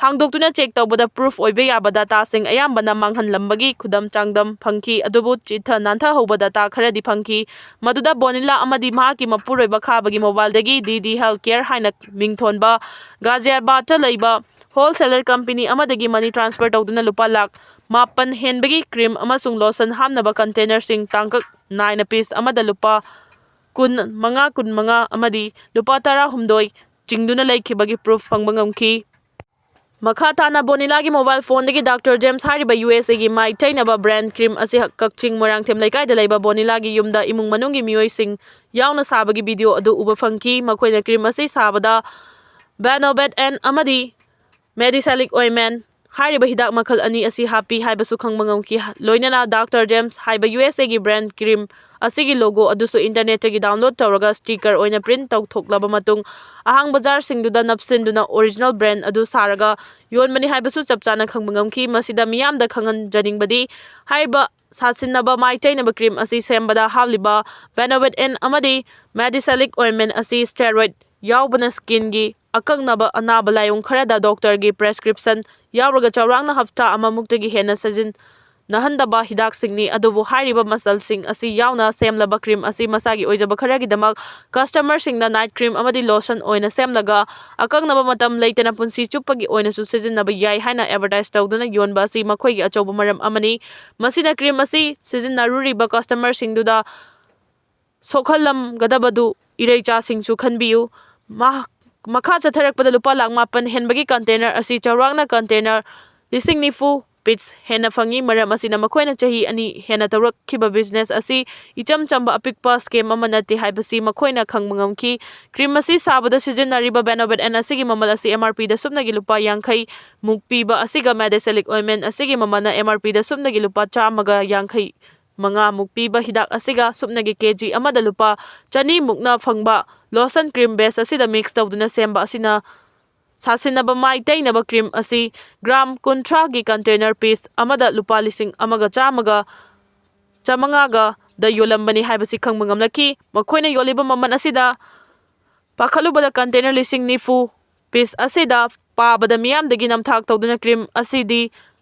ꯍꯥꯡꯗꯣꯛꯇꯨꯅ ꯆꯦꯛ ꯇꯧꯕꯗ ꯄ꯭ꯔꯨꯐ ꯑꯣꯏꯕ ꯌꯥꯕ ꯗꯥꯇꯥꯁꯤꯡ ꯑꯌꯥꯝꯕꯅ ꯃꯥꯡꯍꯟꯂꯝꯕꯒꯤ ꯈꯨꯗꯝ ꯆꯥꯡꯗꯝ ꯐꯪꯈꯤ, ꯑꯗꯨꯕꯨ ꯆꯤꯠꯊ ꯅꯥꯟꯊꯍꯧꯕ ꯗꯥꯇꯥ ꯈꯔꯗꯤ ꯐꯪꯈꯤ, ꯃꯗꯨꯗ ꯕꯣꯅꯤꯂꯥ ꯑꯃꯗꯤ ꯃꯍꯥꯛꯀꯤ ꯃꯄꯨꯔꯣꯏꯕ ꯈꯥꯕꯒꯤ ꯃꯣꯕꯥꯏꯜꯗꯒꯤ ꯗꯤ ꯗꯤ ꯍꯦꯜꯊ ꯀꯦꯌꯔ ꯍꯥꯏꯅ ꯃꯤꯡꯊꯣꯟꯕ ꯒꯥꯖꯤꯌꯥꯕꯥꯗꯇ ꯂꯩꯕ ꯍꯣꯜꯁꯦꯂꯔ ꯀꯝꯄꯦꯅꯤ ꯑꯃꯗꯒꯤ ꯃꯅꯤ ꯇ꯭ꯔꯥꯟꯁꯐꯔ ꯇꯧꯗꯨꯅ ꯂꯨꯄꯥ ꯂꯥꯈ ꯃꯥꯄꯟ ꯍꯦꯟꯕꯒꯤ ꯀ꯭ꯔꯤꯝ ꯑꯃꯁꯨꯡ ꯂꯣꯁꯟ ꯍꯥꯞꯅꯕ ꯀꯟꯇꯦꯅꯔꯁꯤꯡ ꯇꯥꯡꯀꯛ ꯅꯥꯏꯅ ꯄꯤꯁ ꯑꯃꯗ ꯂꯨꯄꯥ ꯀꯨꯟ ꯃꯉꯥ, ꯀꯨꯟ ꯃꯉꯥ ꯑꯃꯗꯤ ꯂꯨꯄꯥ ꯇꯔꯥꯍꯨꯝꯗꯣꯏ ꯆꯤꯡꯗꯨꯅ ꯂꯩꯈꯤꯕꯒꯤ ꯄ꯭ꯔꯨꯐ ꯐꯪꯕ ꯉꯝꯈꯤ꯫ ꯃꯈꯥ ꯇꯥꯅ ꯕꯣꯅꯤꯂꯥꯒꯤ ꯃꯣꯕꯥꯏꯜ ꯐꯣꯟꯗꯒꯤ ꯗꯥꯛꯇꯔ ꯖꯦꯝꯁ ꯍꯥꯏꯔꯤꯕ ꯌꯨ ꯑꯦꯁ ꯑꯦꯒꯤ ꯃꯥꯏ ꯇꯩꯅꯕ ꯕ꯭ꯔꯥꯟꯗ ꯀ꯭ꯔꯤꯝ ꯑꯁꯤ ꯀꯛꯆꯤꯡ ꯃꯣꯏꯔꯥꯡꯊꯦꯝ ꯂꯩꯀꯥꯏꯗ ꯂꯩꯕ ꯕꯣꯅꯤꯂꯥꯒꯤ ꯌꯨꯝꯗ ꯏꯃꯨꯡ ꯃꯅꯨꯡꯒꯤ ꯃꯤꯑꯣꯏꯁꯤꯡ ꯌꯥꯎꯅ ꯁꯥꯕꯒꯤ ꯚꯤꯗꯤꯑꯣ ꯑꯗꯨ ꯎꯕ ꯐꯪꯈꯤ꯫ ꯃꯈꯣꯏꯅ ꯀ꯭ꯔꯤꯝ ꯑꯁꯤ ꯁꯥꯕꯗ ꯕꯦꯅꯣꯕꯦꯠ ꯑꯦꯟ ꯑꯃꯗꯤ ꯃꯦꯗꯤꯁꯦꯂꯤꯛ ꯑꯣꯏꯟꯃꯦꯟ ꯍꯥꯏꯔꯤꯕ ꯍꯤꯗꯥꯛ ꯃꯈꯜ ꯑꯅꯤ ꯑꯁꯤ ꯍꯥꯞꯄꯤ ꯍꯥꯏꯕꯁꯨ ꯈꯪꯕ ꯉꯝꯈꯤ꯫ ꯂꯣꯏꯅꯅ ꯗꯥꯛꯇꯔ ꯖꯦꯝꯁ ꯍꯥꯏꯕ ꯌꯨ ꯑꯦꯁ ꯑꯦꯒꯤ ꯕ꯭ꯔꯥꯟꯗ ꯀ꯭ꯔꯤꯝ ꯑꯁꯤꯒꯤ ꯂꯣꯒꯣ ꯑꯗꯨꯁꯨ ꯏꯟꯇꯔꯅꯦꯠꯇꯒꯤ ꯗꯥꯎꯟꯂꯣꯗ ꯇꯧꯔꯒ ꯁ꯭ꯇꯤꯀꯔ ꯑꯣꯏꯅ ꯄ꯭ꯔꯤꯟꯠ ꯇꯧꯊꯣꯛꯂꯕ ꯃꯇꯨꯡ ꯑꯍꯥꯡ ꯕꯖꯥꯔꯁꯤꯡꯗꯨꯗ ꯅꯞꯁꯤꯟꯗꯨꯅ ꯑꯣꯔꯤꯖꯤꯅꯦꯜ ꯕ꯭ꯔꯥꯟꯗ ꯑꯗꯨ ꯁꯥꯔꯒ ꯌꯣꯟꯕꯅꯤ ꯍꯥꯏꯕꯁꯨ ꯆꯞ ꯆꯥꯅ ꯈꯪꯕ ꯉꯝꯈꯤ꯫ ꯃꯁꯤꯗ ꯃꯤꯌꯥꯝꯗ ꯈꯪꯍꯟꯖꯅꯤꯡꯕꯗꯤ ꯍꯥꯏꯔꯤꯕ ꯁꯥꯁꯤꯟꯅꯕ ꯃꯥꯏ ꯇꯩꯅꯕ ꯀ꯭ꯔꯤꯝ ꯑꯁꯤ ꯁꯦꯝꯕꯗ ꯍꯥꯞꯂꯤꯕ ꯕꯦꯅꯣꯕꯦꯠ ꯑꯦꯟ ꯑꯃꯗꯤ ꯃꯦꯗꯤꯁꯦꯂꯤꯛ ꯑꯣꯏꯟꯃꯦꯟ ꯑꯁꯤ ꯁ꯭ꯇꯦꯔꯣꯏꯗ ꯌꯥꯎꯕꯅ ꯁ꯭ꯀꯤꯟꯒꯤ ꯑꯀꯛꯅꯕ ꯑꯅꯥꯕ ꯂꯥꯏꯑꯣꯡ ꯈꯔꯗ ꯗꯣꯛꯇꯔꯒꯤ ꯄ꯭ꯔꯦꯁꯀ꯭ꯔꯤꯞꯁꯟ ꯌꯥꯎꯔꯒ ꯆꯥꯎꯔꯥꯛꯅ ꯍꯞꯇꯥ ꯑꯃꯃꯨꯛꯇꯒꯤ ꯍꯦꯟꯅ ꯁꯤꯖꯤꯟꯅꯍꯟꯗꯕ ꯍꯤꯗꯥꯛꯁꯤꯡꯅꯤ꯫ ꯑꯗꯨꯕꯨ ꯍꯥꯏꯔꯤꯕ ꯃꯆꯜꯁꯤꯡ ꯑꯁꯤ ꯌꯥꯎꯅ ꯁꯦꯝꯂꯕ ꯀ꯭ꯔꯤꯝ ꯑꯁꯤ ꯃꯁꯥꯒꯤ ꯑꯣꯏꯖꯕ ꯈꯔꯒꯤꯗꯃꯛ ꯀꯁꯇꯃꯔꯁꯤꯡꯗ ꯅꯥꯏꯠ ꯀ꯭ꯔꯤꯝ ꯑꯃꯗꯤ ꯂꯣꯁꯟ ꯑꯣꯏꯅ ꯁꯦꯝꯂꯒ ꯑꯀꯛꯅꯕ ꯃꯇꯝ ꯂꯩꯇꯅ ꯄꯨꯟꯁꯤ ꯆꯨꯞꯄꯒꯤ ꯑꯣꯏꯅꯁꯨ ꯁꯤꯖꯤꯟꯅꯕ ꯌꯥꯏ ꯍꯥꯏꯅ ꯑꯦꯗꯚꯔꯇꯥꯏꯖ ꯇꯧꯗꯨꯅ ꯌꯣꯟꯕ ꯑꯁꯤ ꯃꯈꯣꯏꯒꯤ ꯑꯆꯧꯕ ꯃꯔꯝ ꯑꯃꯅꯤ꯫ ꯃꯁꯤꯅ ꯀ꯭ꯔꯤꯝ ꯑꯁꯤ ꯁꯤꯖꯤꯟꯅꯔꯨꯔꯤꯕ ꯀꯁꯇꯃꯔꯁꯤꯡꯗꯨꯗ ꯁꯣꯛꯍꯜꯂꯝꯒꯗꯕꯗꯨ ꯏꯔꯩꯆꯥꯁꯤꯡꯁꯨ ꯈꯟꯕꯤꯌꯨ꯫ ꯃꯍꯥꯛ ꯃꯈꯥ ꯆꯠꯊꯔꯛꯄꯗ ꯂꯨꯄꯥ ꯂꯥꯈ ꯃꯥꯄꯟ ꯍꯦꯟꯕꯒꯤ container ꯑꯁꯤ ꯆꯥꯎꯔꯥꯛꯅ container ꯂꯤꯁꯤꯡ ꯅꯤꯐꯨ piece ꯍꯦꯟꯅ ꯐꯪꯏ꯫ ꯃꯔꯝ ꯑꯁꯤꯅ ꯃꯈꯣꯏꯅ ꯆꯍꯤ ꯑꯅꯤ ꯍꯦꯟꯅ ꯇꯧꯔꯛꯈꯤꯕ business ꯑꯁꯤ ꯏꯆꯝ ꯆꯝꯕ ꯑꯄꯤꯛꯄ scam ꯑꯃ ꯅꯠꯇꯦ ꯍꯥꯏꯕꯁꯤ ꯃꯈꯣꯏꯅ ꯈꯪꯕ ꯉꯝꯈꯤ꯫ Cream ꯑꯁꯤ ꯁꯥꯕꯗ ꯁꯤꯖꯤꯟꯅꯔꯤꯕ Benobet N ꯑꯁꯤꯒꯤ ꯃꯃꯜ ꯑꯁꯤ M R P ꯗ ꯁꯨꯞꯅꯒꯤ ꯂꯨꯄꯥ ꯌꯥꯡꯈꯩ ꯃꯨꯛ ꯄꯤꯕ ꯑꯁꯤꯒ Medicylic ointment ꯑꯁꯤꯒꯤ ꯃꯃꯜꯅ M R P ꯗ ꯁꯨꯞꯅꯒꯤ ꯂꯨꯄꯥ ꯆꯥꯝꯃꯒ ꯌꯥꯡꯈꯩ ꯃꯉꯥ ꯃꯨꯛ ꯄꯤꯕ ꯍꯤꯗꯥꯛ ꯑꯁꯤꯒ ꯁꯨꯞꯅꯒꯤ K G ꯑꯃꯗ ꯂꯨꯄꯥ ꯆꯅꯤ ꯃꯨꯛꯅ ꯐꯪꯕ lotion cream base ꯑꯁꯤꯗ mix ꯇꯧꯗꯨꯅ ꯁꯦꯝꯕ ꯑꯁꯤꯅ ꯁꯥꯁꯤꯟꯅꯕ ꯃꯥꯏ ꯇꯩꯅꯕ cream ꯑꯁꯤ gram ꯀꯨꯟꯊ꯭ꯔꯥꯒꯤ container piece ꯑꯃꯗ ꯂꯨꯄꯥ ꯂꯤꯁꯤꯡ ꯑꯃꯒ ꯆꯥꯝꯃꯒ ꯆꯥꯃꯉꯥꯒꯗ ꯌꯣꯜꯂꯝꯕꯅꯤ ꯍꯥꯏꯕꯁꯤ ꯈꯪꯕ ꯉꯝꯂꯛꯈꯤ꯫ ꯃꯈꯣꯏꯅ ꯌꯣꯜꯂꯤꯕ ꯃꯃꯜ ꯑꯁꯤꯗ ꯄꯥꯈꯠꯂꯨꯕꯗ container ꯂꯤꯁꯤꯡ ꯅꯤꯐꯨ piece ꯑꯁꯤꯗ ꯄꯥꯕꯗ ꯃꯤꯌꯥꯝꯗꯒꯤ ꯅꯝꯊꯥꯛ ꯇꯧꯗꯨꯅ cream ꯑꯁꯤꯗꯤ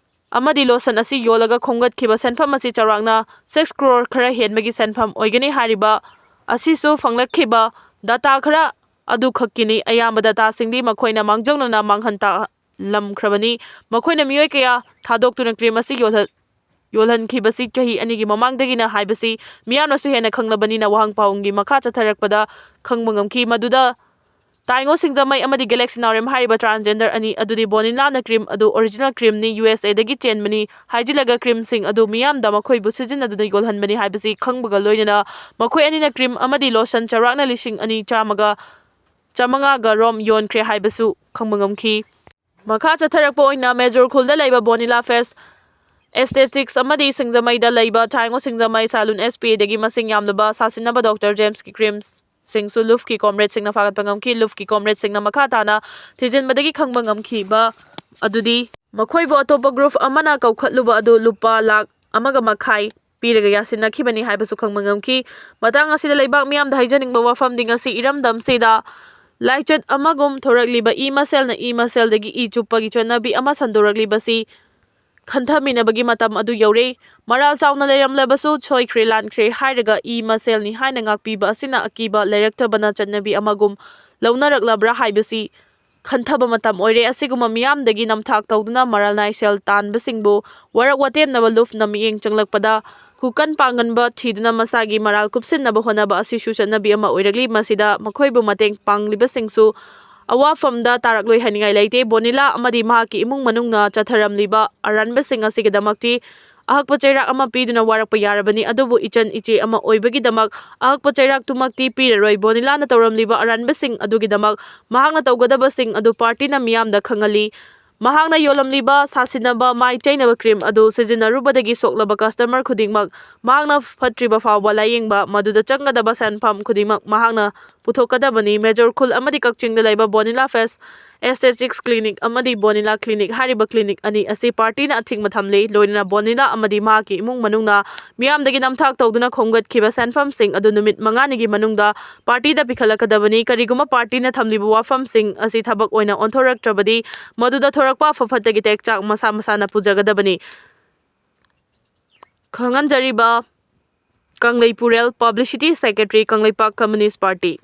ꯑꯃꯗꯤ lotion ꯑꯁꯤ ꯌꯣꯜꯂꯒ ꯈꯣꯝꯒꯠꯈꯤꯕ ꯁꯦꯟꯐꯝ ꯑꯁꯤ ꯆꯥꯎꯔꯥꯛꯅ six crore ꯈꯔ ꯍꯦꯟꯕꯒꯤ ꯁꯦꯟꯐꯝ ꯑꯣꯏꯒꯅꯤ ꯍꯥꯏꯔꯤꯕ ꯑꯁꯤꯁꯨ ꯐꯪꯂꯛꯈꯤꯕ data ꯈꯔ ꯑꯗꯨꯈꯛꯀꯤꯅꯤ꯫ ꯑꯌꯥꯝꯕ dataꯁꯤꯡꯗꯤ ꯃꯈꯣꯏꯅ ꯃꯥꯡꯖꯧꯅꯅ ꯃꯥꯡꯍꯟ ꯇꯥꯛꯂꯝꯈ꯭ꯔꯕꯅꯤ꯫ ꯃꯈꯣꯏꯅ ꯃꯤꯑꯣꯏ ꯀꯌꯥ ꯊꯥꯗꯣꯛꯇꯨꯅ cream ꯑꯁꯤ ꯌꯣꯜꯍ-, ꯌꯣꯜꯍꯟꯈꯤꯕꯁꯤ ꯆꯍꯤ ꯑꯅꯤꯒꯤ ꯃꯃꯥꯡꯗꯒꯤꯅ ꯍꯥꯏꯕꯁꯤ ꯃꯤꯌꯥꯝꯅꯁꯨ ꯍꯦꯟꯅ ꯈꯪꯂꯕꯅꯤꯅ ꯋꯥꯍꯪ ꯄꯥꯎꯍꯪꯒꯤ ꯃꯈꯥ ꯆꯠꯊꯔꯛꯄꯗ ꯈꯪꯕ ꯉꯝꯈꯤ꯫ ꯃꯗꯨꯗ ꯇꯥꯏꯉꯣ ꯁꯤꯡꯖꯃꯩ ꯑꯃꯗꯤ Galaxy ꯅꯥꯎꯔꯦꯝ ꯍꯥꯏꯔꯤꯕ transgender ꯑꯅꯤ ꯑꯗꯨꯗꯤ ꯕꯣꯅꯤꯂꯥꯅ cream ꯑꯗꯨ original creamꯅꯤ, U S Aꯗꯒꯤ ꯆꯦꯟꯕꯅꯤ ꯍꯥꯏꯖꯤꯜꯂꯒ creamꯁꯤꯡ ꯑꯗꯨ ꯃꯤꯌꯥꯝꯗ ꯃꯈꯣꯏꯕꯨ ꯁꯤꯖꯤꯟꯅꯗꯨꯅ ꯌꯣꯜꯍꯟꯕꯅꯤ ꯍꯥꯏꯕꯁꯤ ꯈꯪꯕꯒ ꯂꯣꯏꯅꯅ ꯃꯈꯣꯏ ꯑꯅꯤꯅ cream ꯑꯃꯗꯤ lotion ꯆꯥꯎꯔꯥꯛꯅ ꯂꯤꯁꯤꯡ ꯑꯅꯤ ꯆꯥꯝꯃꯒ ꯆꯥꯃꯉꯥꯒ ꯔꯣꯝ ꯌꯣꯟꯈ꯭ꯔꯦ ꯍꯥꯏꯕꯁꯨ ꯈꯪꯕ ꯉꯝꯈꯤ꯫ ꯃꯈꯥ ꯆꯠꯊꯔꯛꯄ ꯑꯣꯏꯅ ꯃꯦꯖꯣꯔ ꯈꯨꯜꯗ ꯂꯩꯕ ꯕꯣꯅꯤꯂꯥ ꯐꯦꯁ ꯑꯦꯁꯊꯦꯇꯤꯛꯁ ꯑꯃꯗꯤ ꯁꯤꯡꯖꯃꯩꯗ ꯂꯩꯕ ꯊꯥꯏꯉꯣ ꯁꯤꯡꯖꯃꯩ ꯁꯥꯂꯨꯟ S P Aꯗꯒꯤ ꯃꯁꯤꯡ ꯌꯥꯝꯂꯕ ꯁꯥꯁꯤꯟꯅꯕ ꯗꯣꯛꯇꯔ ꯖꯦꯝꯁꯀꯤ creamꯁꯤꯡꯁꯨ ꯂꯨꯐꯀꯤ ꯀꯣꯝꯔꯦꯗꯁꯤꯡꯅ ꯐꯥꯒꯠꯄ ꯉꯝꯈꯤ꯫ ꯂꯨꯐꯀꯤ ꯀꯣꯝꯔꯦꯗꯁꯤꯡꯅ ꯃꯈꯥ ꯇꯥꯅ ꯊꯤꯖꯤꯟꯕꯗꯒꯤ ꯈꯪꯕ ꯉꯝꯈꯤꯕ ꯑꯗꯨꯗꯤ ꯃꯈꯣꯏꯕꯨ ꯑꯇꯣꯞꯄ group ꯑꯃꯅ ꯀꯧꯈꯠꯂꯨꯕ ꯑꯗꯨ ꯂꯨꯄꯥ ꯂꯥꯈ ꯑꯃꯒ ꯃꯈꯥꯏ ꯄꯤꯔꯒ ꯌꯥꯁꯤꯟꯅꯈꯤꯕꯅꯤ ꯍꯥꯏꯕꯁꯨ ꯈꯪꯕ ꯉꯝꯈꯤ꯫ ꯃꯇꯥꯡ ꯑꯁꯤꯗ ꯂꯩꯕꯥꯛ ꯃꯤꯌꯥꯝꯗ ꯍꯥꯏꯖꯅꯤꯡꯕ ꯋꯥꯐꯝꯗꯤ ꯉꯁꯤ ꯏꯔꯝꯗꯝꯁꯤꯗ ꯂꯥꯏꯆꯠ ꯑꯃꯒꯨꯝ ꯊꯣꯔꯛꯂꯤꯕ ꯏ ꯃꯁꯦꯜꯅ ꯏ ꯃꯁꯦꯜꯗꯒꯤ ꯏ ꯆꯨꯞꯄꯒꯤ ꯆꯠꯅꯕꯤ ꯑꯃ ꯁꯟꯗꯣꯔꯛꯂꯤꯕꯁꯤ ꯈꯟꯊꯃꯤꯟꯅꯕꯒꯤ ꯃꯇꯝ ꯑꯗꯨ ꯌꯧꯔꯦ꯫ ꯃꯔꯥꯜ ꯆꯥꯎꯅ ꯂꯩꯔꯝꯂꯕꯁꯨ ꯁꯣꯏꯈ꯭ꯔꯦ ꯂꯥꯟꯈ꯭ꯔꯦ ꯍꯥꯏꯔꯒ ꯏ ꯃꯁꯦꯜꯅꯤ ꯍꯥꯏꯅ ꯉꯥꯛꯄꯤꯕ ꯑꯁꯤꯅ ꯑꯀꯤꯕ ꯂꯩꯔꯛꯇꯕꯅ ꯆꯠꯅꯕꯤ ꯑꯃꯒꯨꯝ ꯂꯧꯅꯔꯛꯂꯕ꯭ꯔꯥ ꯍꯥꯏꯕꯁꯤ ꯈꯟꯊꯕ ꯃꯇꯝ ꯑꯣꯏꯔꯦ꯫ ꯑꯁꯤꯒꯨꯝꯕ ꯃꯤꯌꯥꯝꯗꯒꯤ ꯅꯝꯊꯥꯛ ꯇꯧꯗꯨꯅ ꯃꯔꯥꯜ ꯅꯥꯏ ꯁꯦꯜ ꯇꯥꯟꯕꯁꯤꯡꯕꯨ ꯋꯥꯔꯛ ꯋꯥꯇꯦꯝꯅꯕ ꯂꯨꯞꯅ ꯃꯤꯠꯌꯦꯡ ꯆꯪꯂꯛꯄꯗ ꯈꯨꯀꯟ ꯄꯥꯡꯒꯟꯕ ꯊꯤꯗꯨꯅ ꯃꯁꯥꯒꯤ ꯃꯔꯥꯜ ꯀꯨꯞꯁꯤꯟꯅꯕ ꯍꯣꯠꯅꯕ ꯑꯁꯤꯁꯨ ꯆꯠꯅꯕꯤ ꯑꯃ ꯑꯣꯏꯔꯛꯂꯤ꯫ ꯃꯁꯤꯗ ꯃꯈꯣꯏꯕꯨ ꯃꯇꯦꯡ ꯄꯥꯡꯂꯤꯕꯁꯤꯡꯁꯨ ꯑꯋꯥꯐꯝꯗ ꯇꯥꯔꯛꯂꯣꯏ ꯍꯥꯏꯅꯤꯡꯉꯥꯏ ꯂꯩꯇꯦ꯫ ꯕꯣꯅꯤꯂꯥ ꯑꯃꯗꯤ ꯃꯍꯥꯛꯀꯤ ꯏꯃꯨꯡ ꯃꯅꯨꯡꯅ ꯆꯠꯊꯔꯝꯂꯤꯕ ꯑꯔꯥꯟꯕꯁꯤꯡ ꯑꯁꯤꯒꯤꯗꯃꯛꯇꯤ ꯑꯍꯛꯄ ꯆꯩꯔꯥꯛ ꯑꯃ ꯄꯤꯗꯨꯅ ꯋꯥꯔꯛꯄ ꯌꯥꯔꯕꯅꯤ, ꯑꯗꯨꯕꯨ ꯏꯆꯟ ꯏꯆꯦ ꯑꯃ ꯑꯣꯏꯕꯒꯤꯗꯃꯛ ꯑꯍꯛꯄ ꯆꯩꯔꯥꯛꯇꯨꯃꯛꯇꯤ ꯄꯤꯔꯔꯣꯏ꯫ ꯕꯣꯅꯤꯂꯥꯅ ꯇꯧꯔꯝꯂꯤꯕ ꯑꯔꯥꯟꯕꯁꯤꯡ ꯑꯗꯨꯒꯤꯗꯃꯛ ꯃꯍꯥꯛꯅ ꯇꯧꯒꯗꯕꯁꯤꯡ ꯑꯗꯨ ꯄꯥꯔꯇꯤꯅ ꯃꯤꯌꯥꯝꯗ ꯈꯪꯍꯜꯂꯤ꯫ ꯃꯍꯥꯛꯅ ꯌꯣꯜꯂꯝꯂꯤꯕ, ꯁꯥꯁꯤꯟꯅꯕ, ꯃꯥꯏ ꯇꯩꯅꯕ ꯀ꯭ꯔꯤꯝ ꯑꯗꯨ ꯁꯤꯖꯤꯟꯅꯔꯨꯕꯗꯒꯤ ꯁꯣꯛꯂꯕ ꯀꯁꯇꯃꯔ ꯈꯨꯗꯤꯡꯃꯛ ꯃꯍꯥꯛꯅ ꯐꯠꯇ꯭ꯔꯤꯕ ꯐꯥꯎꯕ ꯂꯥꯌꯦꯡꯕ, ꯃꯗꯨꯗ ꯆꯪꯒꯗꯕ ꯁꯦꯟꯐꯝ ꯈꯨꯗꯤꯡꯃꯛ ꯃꯍꯥꯛꯅ ꯄꯨꯊꯣꯛꯀꯗꯕꯅꯤ꯫ ꯃꯦꯖꯣꯔ ꯈꯨꯜ ꯑꯃꯗꯤ ꯀꯛꯆꯤꯡꯗ ꯂꯩꯕ ꯕꯣꯅꯤꯂꯥ ꯐꯦꯁ ꯑꯦꯁꯊꯦꯇꯤꯛꯁ ꯀ꯭ꯂꯤꯅꯤꯛ ꯑꯃꯗꯤ ꯕꯣꯅꯤꯂꯥ ꯀ꯭ꯂꯤꯅꯤꯛ ꯍꯥꯏꯔꯤꯕ ꯀ꯭ꯂꯤꯅꯤꯛ ꯑꯅꯤ ꯑꯁꯤ ꯄꯥꯔꯇꯤꯅ ꯑꯊꯤꯡꯕ ꯊꯝꯂꯤ꯫ ꯂꯣꯏꯅꯅ ꯕꯣꯅꯤꯂꯥ ꯑꯃꯗꯤ ꯃꯍꯥꯛꯀꯤ ꯏꯃꯨꯡ ꯃꯅꯨꯡꯅ ꯃꯤꯌꯥꯝꯗꯒꯤ ꯅꯝꯊꯥꯛ ꯇꯧꯗꯨꯅ ꯈꯣꯝꯒꯠꯈꯤꯕ ꯁꯦꯟꯐꯝꯁꯤꯡ ꯑꯗꯨ ꯅꯨꯃꯤꯠ ꯃꯉꯥꯅꯤꯒꯤ ꯃꯅꯨꯡꯗ ꯄꯥꯔꯇꯤꯗ ꯄꯤꯈꯠꯂꯛꯀꯗꯕꯅꯤ꯫ ꯀꯔꯤꯒꯨꯝꯕ ꯄꯥꯔꯇꯤꯅ ꯊꯝꯂꯤꯕ ꯋꯥꯐꯝꯁꯤꯡ ꯑꯁꯤ ꯊꯕꯛ ꯑꯣꯏꯅ ꯑꯣꯟꯊꯣꯔꯛꯇ꯭ꯔꯕꯗꯤ, ꯃꯗꯨꯗ ꯊꯣꯔꯛꯄ ꯑꯐ ꯐꯠꯇꯒꯤ ꯇꯦꯛꯆꯥꯛ ꯃꯁꯥ ꯃꯁꯥꯅ ꯄꯨꯖꯒꯗꯕꯅꯤ꯫ ꯈꯪꯍꯟꯖꯔꯤꯕ ꯀꯪꯂꯩꯄꯨꯔꯦꯜ, Publicity Secretary, Kangleipak Communist Party꯫